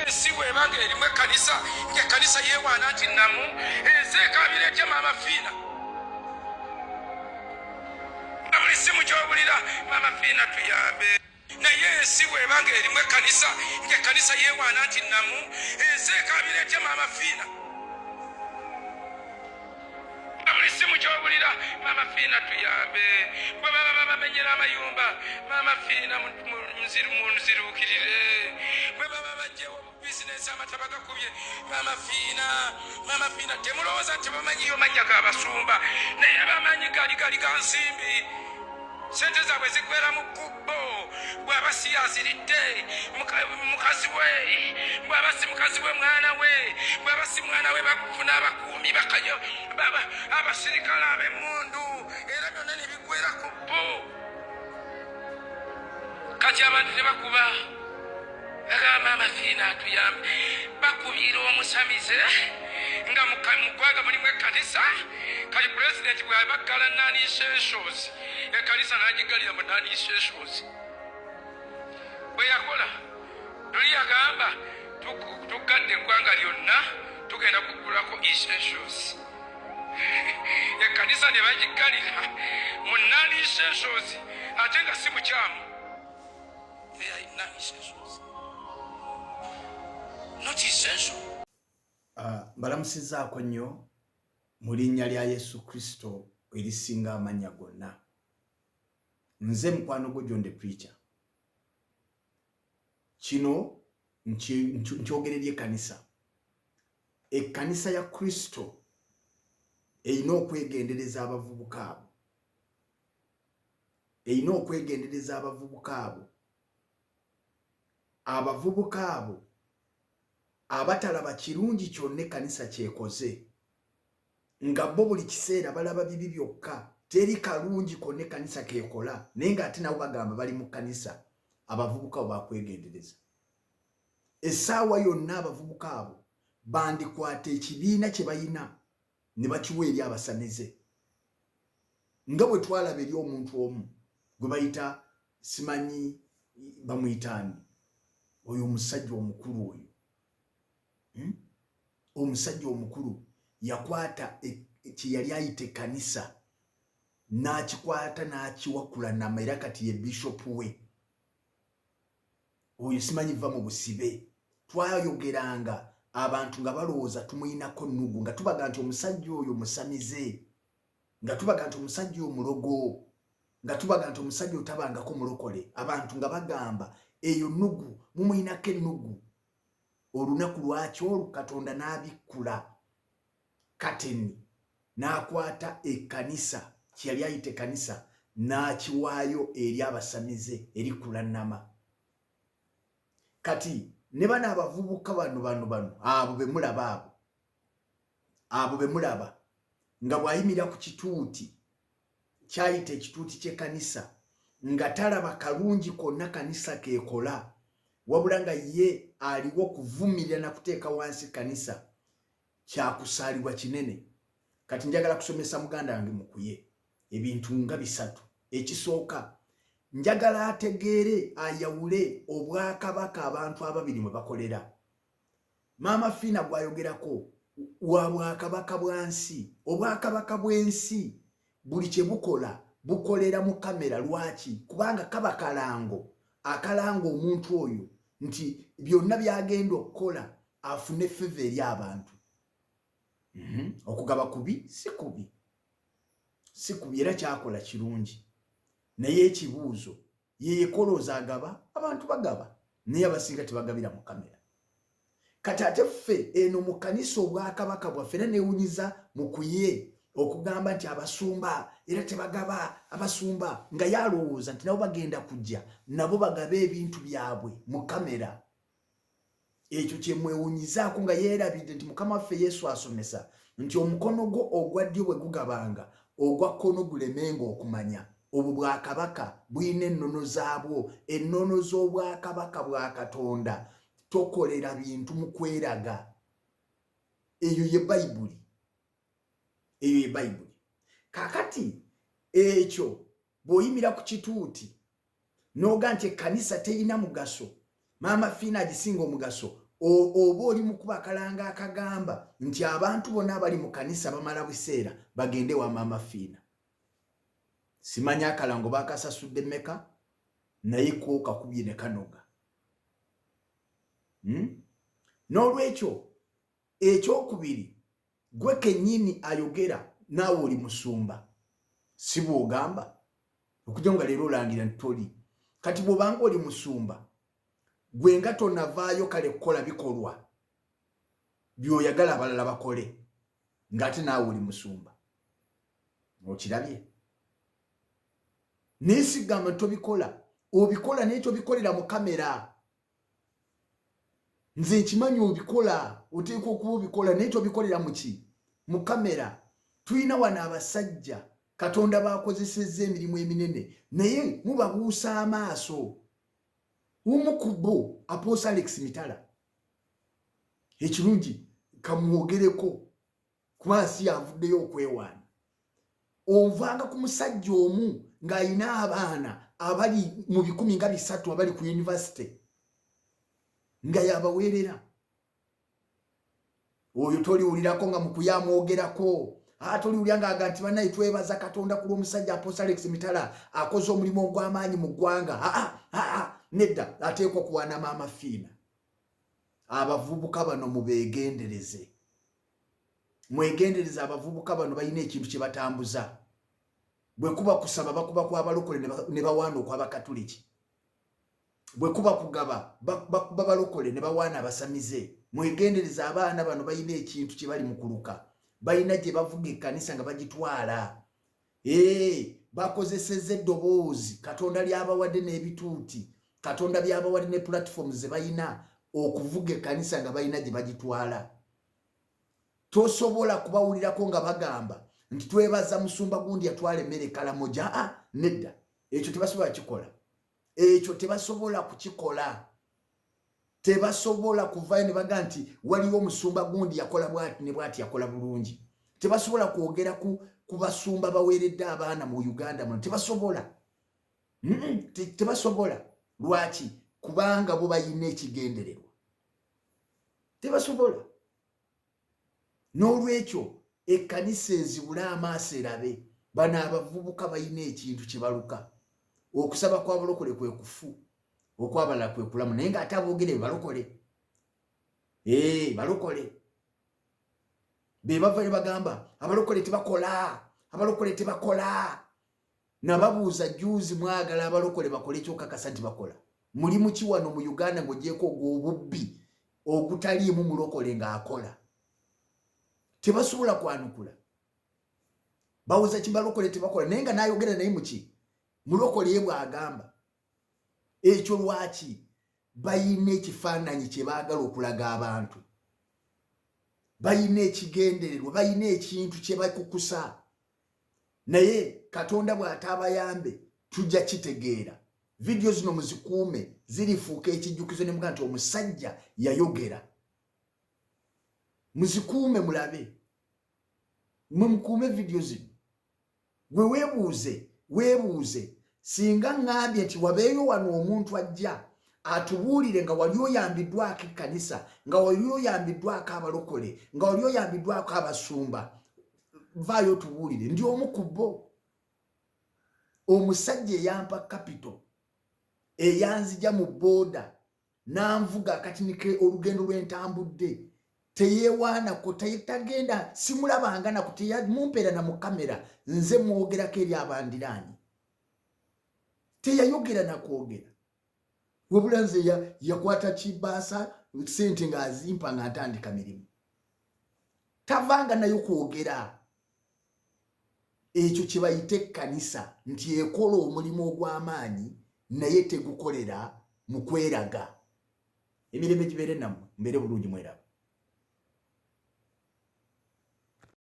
Ensi bw'eba ng'erimu ekkanisa, ng'ekkanisa yeewaana nti nnamu, ensi ekaabira etya Maama Fiina? Nga buli simu gy'owulira, Maama Fiina tuyambe. Naye ensi bw'eba ng'erimu ekkanisa, ng'ekkanisa yeewaana nti nnamu, ensi ekaabira etya Maama Fiina? Nga buli simu gy'owulira, Maama Fiina tuyambe. Bwe baba babamenyera amayumba, Maama Fiina munziruukirire. Bwe baba baggyewo bizinensi amataba gakubye, Maama Fiina, Maama Fiina. Temulowooza nti bamanyiyo mannya ga basumba, naye bamanyi gali gali ga nsimbi. Sente zaabwe ziggwera mu kubbo. Bw'aba si yaziridde mukazi we, bw'aba si mukazi we mwana we, bw'aba si mwana we bakufuna abakuumi bakanyo abasirikale ab'emmundu, era byonna ne biggwera ku bbo. Kati abantu tebakuba agamba amafiina atuyambe, bakubira omusamize nga mu ggwanga mulimu ekkanisa. Kati pulezidenti bw'abaggala non essentials, ekkanisa n'agiggalira mu non essentials. Bwe yakola luli yagamba tuggadde eggwanga lyonna, tugenda kuggulako essentials. Ekkanisa ne bagiggalira mu non essentials, ate nga si mukyamu. They are non essentials, not essential. Mbalamusizaako nnyo mu linnya lya Yesu Kristo erisinga amannya gonna. Nze mukwano gwo John the Preacher. Kino nkyogera eri ekkanisa. Ekkanisa ya Kristo erina okwegendereza abavubuka abo. Erina okwegendereza abavubuka abo. Abavubuka abo abatalaba kirungi kyonna ekkanisa kyekoze, nga bo buli kiseera balaba bibi byokka, teri kalungi konna ekkanisa keekola, naye ng'ate nabo bagamba bali mu kkanisa. Abavubuka abo bakwegendereza. Essaawa yonna abavubuka abo bandikwata ekibiina kye bayina ne bakiwa eri abasamize, nga bwe twalaba eri omuntu omu gwe bayita simanyi bamuyitaani, oyo omusajja omukulu oyo, Omusajja omukulu yakwata kye yali ayita ekkanisa n'akikwata n'akiwakula nama, era kati ye bishopu we oyo simanyi va mu busibe. Twayogeranga abantu nga balowooza tumuyinako nnugu, nga tubaga nti omusajja oyo musamize, nga tubaga nti omusajja oyo mulogo, nga tubaga nti omusajja otabangako mulokole. Abantu nga bagamba eyo nnugu, mumuyinako ennugu. Olunaku lwaki olwo Katonda n'abikkula kateni, n'akwata ekkanisa kye yali ayita ekkanisa n'akiwaayo eri abasamize eri Kulannama. Kati ne bano abavubuka bano bano bano abo be mulaba, abo be mulaba nga bw'ayimirira ku kituuti kyayita ekituuti ky'ekkanisa, nga talaba kalungi konna kanisa keekola, wabula nga ye aliwo kuvumirira na kuteeka wansi kanisa, kyakusaalirwa kinene. Kati njagala kusomesa muganda wange Mukuye ebintu nga bisatu. Ekisooka, njagala ategeere ayawule obwakabaka abantu ababiri mwe bakolera. Maama Fiina gwayogerako wa bwakabaka bwa nsi. Obwakabaka bw'ensi buli kye bukola bukolera mu kamera. Lwaki? Kubanga kaba kalango akalanga omuntu oyo nti byonna byagenda okukola afune favour eri abantu. Okugaba kubi? Si kubi, si kubi, era kyakola kirungi. Naye ekibuuzo, yeyekolooza agaba? Abantu bagaba, naye abasinga tebagabira mu kamera. Kati ate ffe eno mu kkanisa, obwakabaka bwaffe, era newunyiza Mukuye okugamba nti abasumba era tebagaba. Abasumba nga yalowooza nti nabo bagenda kujja nabo bagabe ebintu byabwe mu kamera. Ekyo kyemwewunyizaako, nga yeerabidde nti Mukama waffe Yesu asomesa nti omukono gwo ogwa ddyo bwe gugabanga, ogwa kkono gulemenga okumanya. Obwo bwakabaka bulina ennono zaabwo, ennono z'obwakabaka bwa Katonda. Tokolera bintu mu kweraga. Eyo ye Bayibuli, eyo ye Bayibuli. Kakati ekyo bw'oyimira ku kituuti n'oga nti ekkanisa terina mugaso, Maama Fiina agisinga omugaso, Oba oli mukuba akalanga akagamba nti abantu bonna abali mu kanisa bamala biseera bagende wa Maama Fiina. Simanyi akalango bakasasudde meka, naye ko kakubye ne kanoga. N'olwekyo ekyokubiri, gwe kennyini ayogera naawe oli musumba, si bw'ogamba okujja nga leero olangira nti toli. Kati bw'obanga oli musumba, gwe nga tonavaayo kale kukola bikolwa by'oyagala abalala bakole, ng'ate naawe oli musumba, okirabye? Naye sigamba nti tobikola, obikola, naye tobikolera mu kamera. Nze nkimanyi obikola, oteekwa okuba obikola, naye tobikolera muki? Mu kamera. Tulina wano abasajja Katonda bakozesezza emirimu eminene, naye mubabuusa amaaso. Omu ku bo, Apostle Alex Mitala, ekirungi kamwogereko kuba nsi yavuddeyo okwewaana. Onvanga ku musajja omu ng'alina abaana abali mu 130 abali ku yunivasite nga yabaweerera. Oyo toliwulirako nga mukuya amwogerako, toliwulira ng'aga nti bannaye twebaza Katonda ku lw'omusajja Apostle Alex Mitala akoze omulimu ogw'amaanyi mu ggwanga. Nedda, ateekwa kuwaana Maama Fiina. Abavubuka bano mubeegendereze, mwegendereze. Abavubuka bano balina ekintu kye batambuza. Bwe kuba kusaba, bakuba kw'abalokole ne bawaana okw'abakatuliki. Bwe kuba kugaba, bakuba balokole ne bawaana abasamize. Mwegendereze, abaana bano balina ekintu kye bali mu kuluka, balina gye bavuga ekkanisa nga bagitwala. Ee, bakozesezza eddoboozi Katonda lyabawadde n'ebituuti Katonda byabawadde ne platform ze balina okuvuga ekkanisa nga balina gye bagitwala. Tosobola kubawulirako nga bagamba nti twebaza musumba gundi yatwala emmere Kalamoja. Aa, nedda, ekyo tebasobola kikola, ekyo tebasobola kukikola. Tebasobola kuvayo ne baga nti waliwo omusumba gundi yakola bwati ne bwati, yakola bulungi. Tebasobola kwogera ku basumba baweeredde abaana mu Uganda muno, tebasobola, tebasobola. Lwaki? Kubanga bo balina ekigendererwa, tebasobola. N'olwekyo ekkanisa ezibule amaaso erabe bano abavubuka balina ekintu kye baluka. Okusaba kw'abalokole kwe kufu, okwabalala kwe kulamu, naye ng'ate aboogere be balokole. Ee, balokole be bava ne bagamba abalokole tebakola, abalokole tebakola. Nababuuza juzi, mwagala abalokole bakole kyokakasa nti bakola mulimu ki wano mu Uganda ng'ogyeko ogw'obubbi ogutaliimu mulokole ng'akola? Tebasobola kwanukula, bawoza ki? Balokole tebakola, naye nga nayogera naye muki mulokole ye bw'agamba ekyo. Lwaki? Bayina ekifaananyi kye baagala okulaga abantu, bayina ekigendererwa, bayina ekintu kye bakukusa, naye Katonda bw'ataabayambe tujja kitegeera. Vidiyo zino muzikuume, zirifuuka ekijjukizo ne muga nti omusajja yayogera. Muzikuume, mulabe, mwe mukuume vidiyo zino. Gwe weebuuze, weebuuze, singa ŋŋambye nti wabeeyo wano omuntu ajja atubuulire nga wali oyambiddwako ekkanisa, nga wali oyambiddwako abalokole, nga wali oyambiddwako abasumba, vaayo otubuulire. Ndi omu ku bo. Omusajja eyampa capital, eyanzija mu booda nanvuga akatinike olugendo lwentambudde, teyewaanako, tagenda, simulabanga nako, teyamumpeera na mu kamera. Nze mwogerako eri abandiraanye, teyayogera nakwogera, wabula nze yakwata kibaasa sente ng'azimpa nga ntandika mirimu, tavanga nayo kwogera. Ekyo kye bayita ekkanisa nti ekola omulimu ogw'amaanyi naye tegukolera mu kweraga. Emirembe gibeere nammwe, mbeere bulungi, mweraba.